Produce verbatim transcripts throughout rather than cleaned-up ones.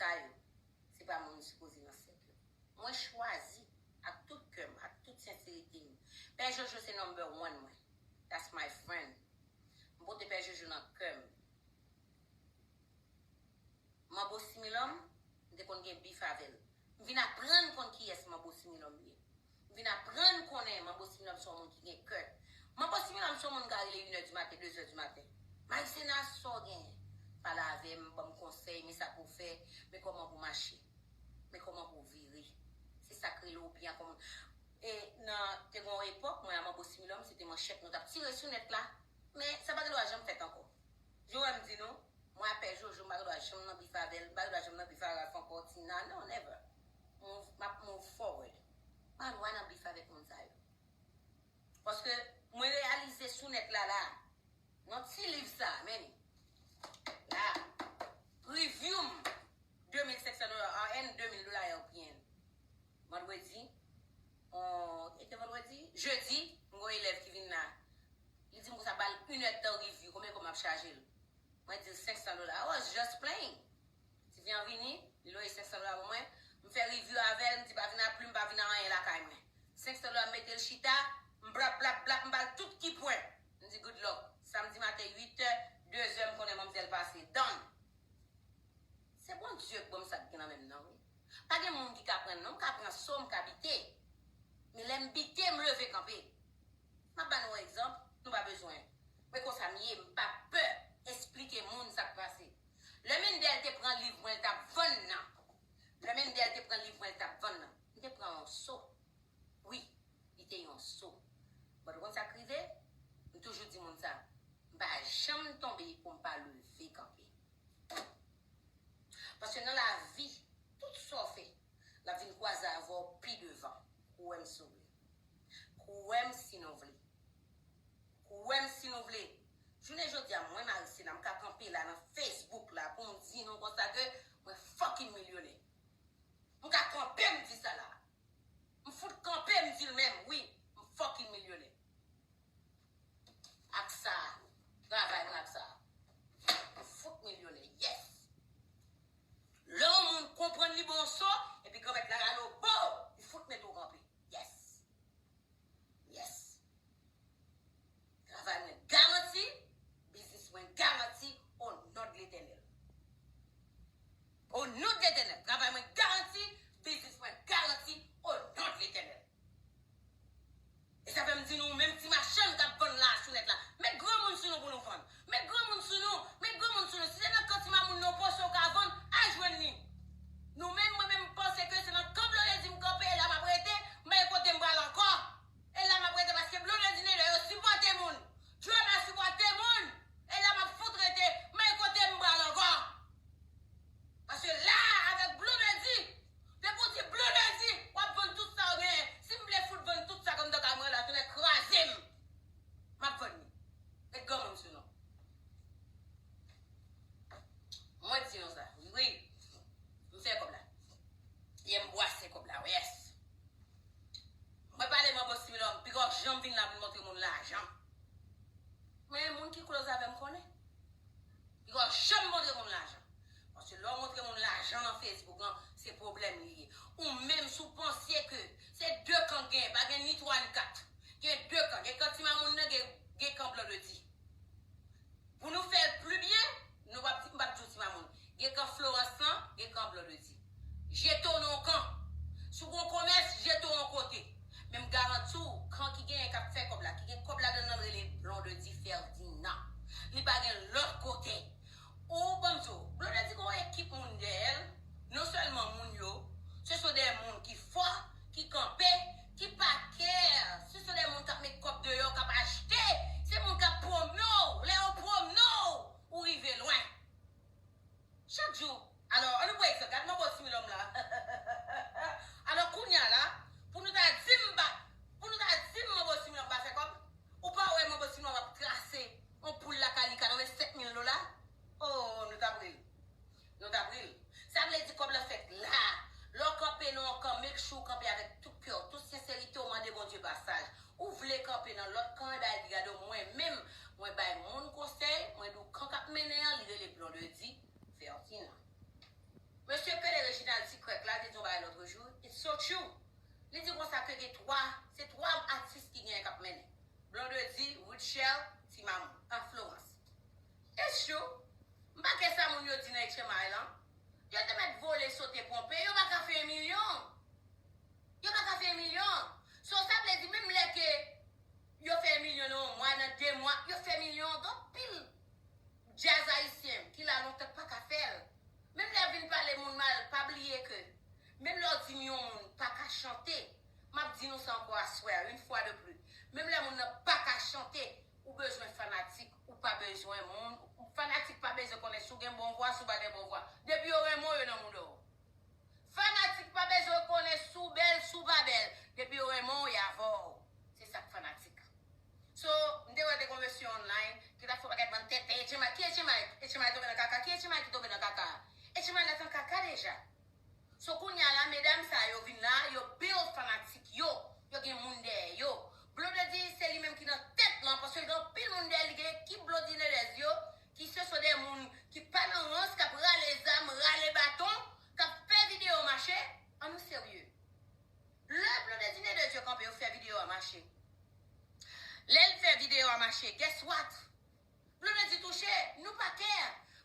ta yo, se pa moun sipoze nan sèk yo. Mwen chwazi ak tout kè m, ak tout senserite m. Pè Jojo se number one mwen. That's my friend. M pote Pè Jojo nan kè m. Manbo Similòm, m te konn gen bif avè l. M vin aprann konn kiyès Manbo Similòm ye. M vin aprann konnen Manbo Similòm se yon moun ki gen kè. Manbo Similòm se yon moun m ka rele inè di maten, dezè di maten. Marisena, sa w genyen? Pale avè m, ban m konsèy, men sa pou w fè, men kòman pou w mache, men kòman pou w vire. Se sa k rele w byen kòman. E nan, te gen yon epòk, mwen a Manbo Similòm, se te manchèt nou t ap tire sou nèt la. Men sa pa gen dwa janm fèt ankò. Jan w wè m di nou, mwen a Pè Jojo, m pa gen dwa janm nan bif avè l, m pa gen dwa janm nan bif a Ralph ankò, Tina, non, never. Move, m ap move forward. M pa gen dwa nan bif avèk moun sa yo. Paske mwen reyalize sou nèt la, la, nan ti liv sa, men, la, review m, de mil senk san dola, an, de mil dola European. Vandredi, on, e te vandredi? Jedi, m gen yon elèv ki vin la. Li di m konsa ba l inèdtan review, konbyen kòb m ap chaje l? Mwen di l senk san dola. I was just playing. Ti fi an vini, li loye senk san dola pou mwen. M fè review avè l, m di pa vin a plim, pa vin a anyen lakay mwen. Senk san dola, m mete l chita, m blap, blap, blap, m ba l tout ki pwen. M di good luck. Samdi maten, uit è, de zè, m konnen manmzèl pase. Done. Se Bondye k ban m sa k gen nan men m nan, wi. Pa gen moun ki ka pran l, non, m ka pran so, m ka bite. Men lè m bite, m leve kanpe. M ap ba nou yon egzanp, nou pa bezwen. Men konsa m ye, m pa pè esplike moun sa k pase. Lè Mendel te pran liv mwen, l t ap vann nan. Lè Mendel te pran liv mwen, l t ap vann nan. M te pran yon so. Wi, li te yon so. But ou konn sa k rive? M toujou di moun sa, m pa janm tonbe pou m pa leve kanpe. Paske nan lavi, tout sa w fè, l ap vin kwaze avè w pi devan. Kwè m si w vle. Kwè m si nou vle. Kwè m si nou vle. Jounen jodi a, mwen Marisena, m ka kanpe la nan Facebook la pou m di nou konsa ke mwen fucking milyonè. M ka kanpe m di sa la. M fout kanpe m di l menm, wi, m fucking milyonè. Ak sa, travay mwen ak sa. M fout milyonè, yes. Lè yon moun konprann li bon so, epi Granmèt la rale w, bo, li fout mete w kanpe. Yes. Yes. Travay mwen garanti, biznis mwen garanti, o non de Letènèl. O non de Letènèl. Travay mwen garanti, biznis mwen garanti, o non de Letènèl. E sa fè m di nou, menm ti machann k ap vann la sou nèt la, met granmoun sou nou pou nou vann. Met granmoun sou nou, met granmoun sou nou. Si se nan kan ti mamoun nan w panse w ka vann, al jwenn li. Nou menm, mwen menm, m panse ke se nan kan Blondedy m kanpe, e la m ap rete, m pa gen kote m pral ankò. E la m ap rete paske Blondedy Nègre yo sipòte moun. Joel la sipòte moun. E la m ap fout rete, m pa gen kote m pral ankò. Paske la, avèk Blondedy, depi w di Blondedy, w ap vann tout sa w genyen. Si m vle fout vann tout sa kòm dòk a mwen la, tounen kraze m. M ap vann li. Met granmoun sou nou. Mwen di nou sa. Wi. M fè kòb la. Yè m bwase kòb la. Yes. Mwen pale Manbo Similòm, piga w janm vin la vin montre moun lajan. Men moun ki close avè m konnen. Piga w janm montre moun lajan. Paske lè w montre moun lajan nan Facebook lan, se pwoblèm li ye. Ou menm si w panse ke se de kan gen, pa gen ni twa ni kat. Gen de kan. Gen kan ti mamoun nan, gen, gen kan Blondedy. Pou nou fè l pli byen, nou p ap di, m p ap di w ti mamoun. Gen kan Florence lan, gen kan Blondedy. Jete w nan yon kan. Si w gen yon komès, jete w yon kote. Men m garanti w, kan ki genyen k ap fè kòb la, ki gen kòb ladan l, rele Blondedy Ferdinand. Li pa gen lòt kote. Ou ban m di w, Blondedy gen yon ekip moun dèyè l. Non sèlman moun yo, se se de moun ki fò, ki kanpe, ki pa kè. Se se de moun k ap met kòb deyò, k ap achte. Se moun k ap pwomne w. Lè yo pwomne w, ou rive lwen. Chak jou. Alò, ann pran egzanp, gad Manbo Similòm la. Alò, kounye a la, pou nou ta di m pa, pou nou ta di m Manbo Similòm pa fè kòb, ou pa wè Manbo Similòm ap trase yon poul lakay li katrevennsèt mil dola? Oh, nou t ap ri l. Nou t ap ri l. Sa vle di kòb la fèt la. Lè w kanpe nan yon kan, make sure w kanpe avèk tout kè w, tout senserite w, mande Bondye pasaj. Ou vle kanpe nan lòt kan, e bay li gade w, mwen menm, mwen bay moun konsèy, mwen di w kan k ap mennen an, li rele Blondedy Ferdinand. Mesye Michel Ti Mamoun an Florans. It's true. M pa kè sa moun yo di nan H M I lan. Yo te mèt vole, sote, ponpe, yo pa ka fè milyon. Yo pa ka fè milyon. So, sa vle di, menm lè ke yo fè milyon nan yon mwa, nan de mwa, yo fè milyon, gen anpil djaz ayisyen ki la lontan k pa ka fè l. Menm lè yo vin pale moun mal, pa bliye ke menm lè w di m yon moun pa ka chante, m ap di nou sa ankò aswè a, une fois de plus. Menm lè moun nan pa ka chante, ou bezwen fanatik, ou pa bezwen moun. Fanatik pa bezwen konnen si w gen bon vwa, si w pa gen bon vwa. Depi yo renmen w, yo nan mouda w. Fanatik pa bezwen konnen si w bèl, si w pa bèl. Depi yo renmen w, y avè w. Se sa k fanatik. So, m te wè te gon mesye online ki t ap fè yon pakèt bann tenten. H M I, ki H M I? H M I tonbe nan kaka. Ki H M I ki tonbe nan kaka? H M I la t an kaka deja. So, kounye a la, medam sa yo vin la, yo build fanatik yo. Yo gen moun dèyè yo. Blondedy, se li menm ki nan tèt lan, paske l gen anpil moun dèyè li, gen ekip Blondedy Nedez yo, ki se so de moun ki pa nan rans, k ap rale zam, rale baton, k ap fè videyo mache. Ann nou serye. Lè Blondedy Nedez yo kanpe, yo fè videyo a mache. Lè l fè videyo a mache, guess what? Blondedy touche, nou pa kè.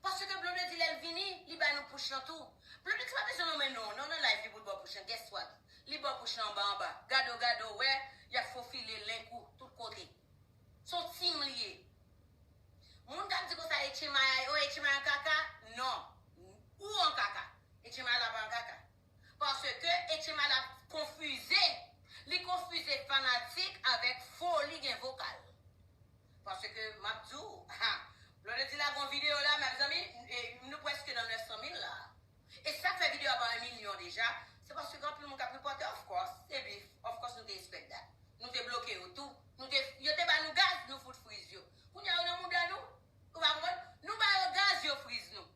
Paske Blondedy lè l vini, li ba nou push lan tou. Blondedy pa bezwen nonmen non, non nan live li pou l ba w push lan. Guess what? Li ba w push lan anba anba. Gade w, gade w, wè, y ap fofile link ou tout kote. Se yon team li ye. Moun k ap di konsa H M I, oh, H M I an kaka, non. Ou an kaka. H M I la pa an kaka. Paske H M I la konfize. Li konfize fanatik avèk foli gen vokal. Paske m ap di w, ha, Blondedy lage yon videyo la, mezanmi, e, nou prèske nan nèf san mil la. E sa k fè videyo a pa yon milyon deja, se paske gen anpil moun k ap repòte, of course, se beef, of course nou te expect that. Nou te bloke yo tou, nou te, yo te ba nou gaz, nou fout friz yo. Kounye a yo nan mouda nou, ou pa konprann? Nou ba yo gaz, yo friz nou.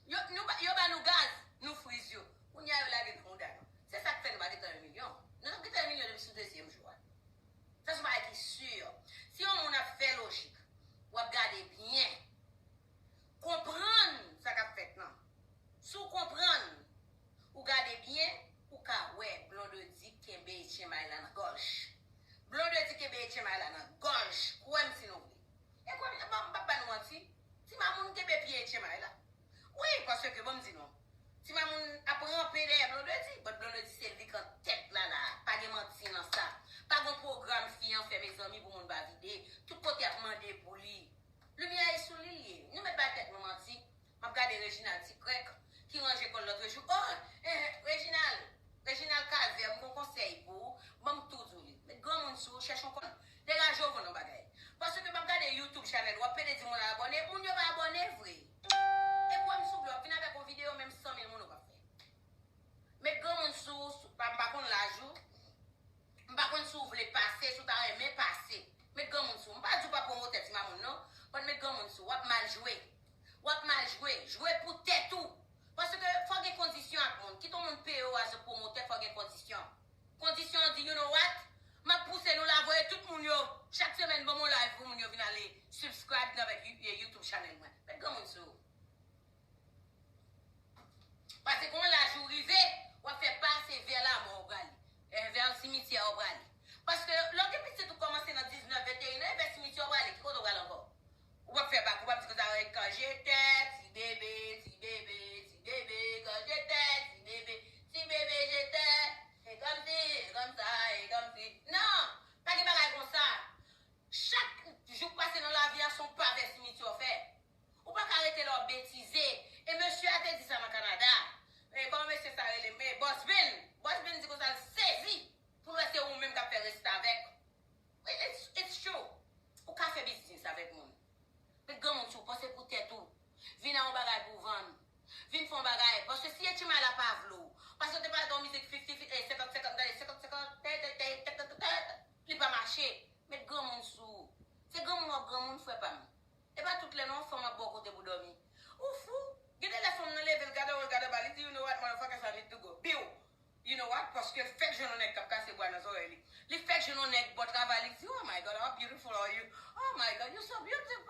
Yo, nou ba, yo ba nou gaz, nou friz yo. Kounye a yo lage nan mouda nou. Se sa k fè nou pa gentan yon milyon. Nou t ap gentan yon milyon depi sou dezyèm jou a. Sa se yon bagay ki si. Si yon moun ap fè lojik, w ap gade byen, konprann sa k ap fèt lan. Si w konprann, ou gade byen, ou ka wè Blondedy kenbe H M I la nan gòj. Blondedy kenbe H M I la nan gòj, kwè m si nou vle. E kwè m, m p ap ba nou manti, Ti Mamoun kenbe pye H M I la. Wi, paske ban m di nou, Ti Mamoun ap ranpe dèyè Blondedy, but Blondedy se li k an tèt la la. Pa gen manti nan sa. Pa gen pwogram fi an fè, mezanmi, pou moun pa vide. Tout kote ap mande pou li. Limyè e sou li l ye. Nou mèt bay tèt nou manti. M ap gade Reginald Ti Krèk ki ranje kò l lòtrejou. Oh, eh, Reginald, Reginald Calvaire, m gon konsèy pou ou. Ban m tou di w li. Met granmoun sou ou, chèche yon kòb. Degaje w vann yon bagay. Paske m ap gade YouTube channel, w ap pede di moun abòne, moun yo pa abòne vre. E kwè m si w vle, w ap vin avèk yon videyo, menm san mil moun ou p ap fè. Met granmoun sou ou, sou, pa, m pa konn laj ou. M pa konn si w vle pase, si w ta renmen pase. Met granmoun sou ou. M pa di w pa pwomotè Ti Mamoun non, but met granmoun sou ou. W ap mal jwe. W ap mal jwe. Jwe pou tèt ou. Paske fò gen kondisyon ak moun. Kit yon moun peye w as a pwomotè, fò gen kondisyon. Kondisyon an di, you know what? M ap pouse nou la, voye tout moun yo. Chak semèn, ban m yon live pou moun yo vin ale subscribe nan avèk You-, YouTube channel mwen. Met granmoun sou ou. Paske kon laj ou rive, w ap fè pa se vè lamò w prale. E vè simityè w prale. Paske lè w gen pitit ou kòmanse nan diznèf, venteyen an, e vè simityè w prale, ki kote w prale ankò? Ou p ap fè bak, ou p ap di konsa, "Quand j'étais ti bébé, ti bébé, ti bébé, quand j'étais ti bébé, ti bébé j'étais, et comme si, et comme ça, et comme si." Non! Pa gen bagay konsa. Chak jou k pase nan lavi a, se yon pa vè simityè w fè. Ou pa ka rete la w ap betize. E mesye a te di sa nan Kanada. E kòman mesye sa rele? E Boss Ben. Boss Ben di konsa l sezi pou l wè se ou menm k ap fè restavèk. It's, it's true. Ou ka fè biznis avèk moun. Met granmoun sou ou, panse pou tèt ou. Vin a yon bagay pou w vann. Vin fè yon bagay. Paske si H M I la pa vle w, paske w te pral gen yon mizik fifty, eh, senkant senkant, tande, senkant senkant, tè, tè, tè, tè, tè, tè, tè, li pa mache. Met granmoun sou ou. Se granmoun w ap granmoun, frè pa m. E pa tout lè non, fanm ap ba w kote pou dòmi. Ou fou? Gen de lè fanm nan leve, l gade w, l gade anba, li di, "You know what, motherfuckers, I need to go." Biw! You know what? Paske l fèk jwenn yon nèg k ap kase bwa nan zòrèy li. Li fèk jwenn yon nèg bò travay li, li di, "Oh my God, how beautiful are you? Oh my God, you're so beautiful."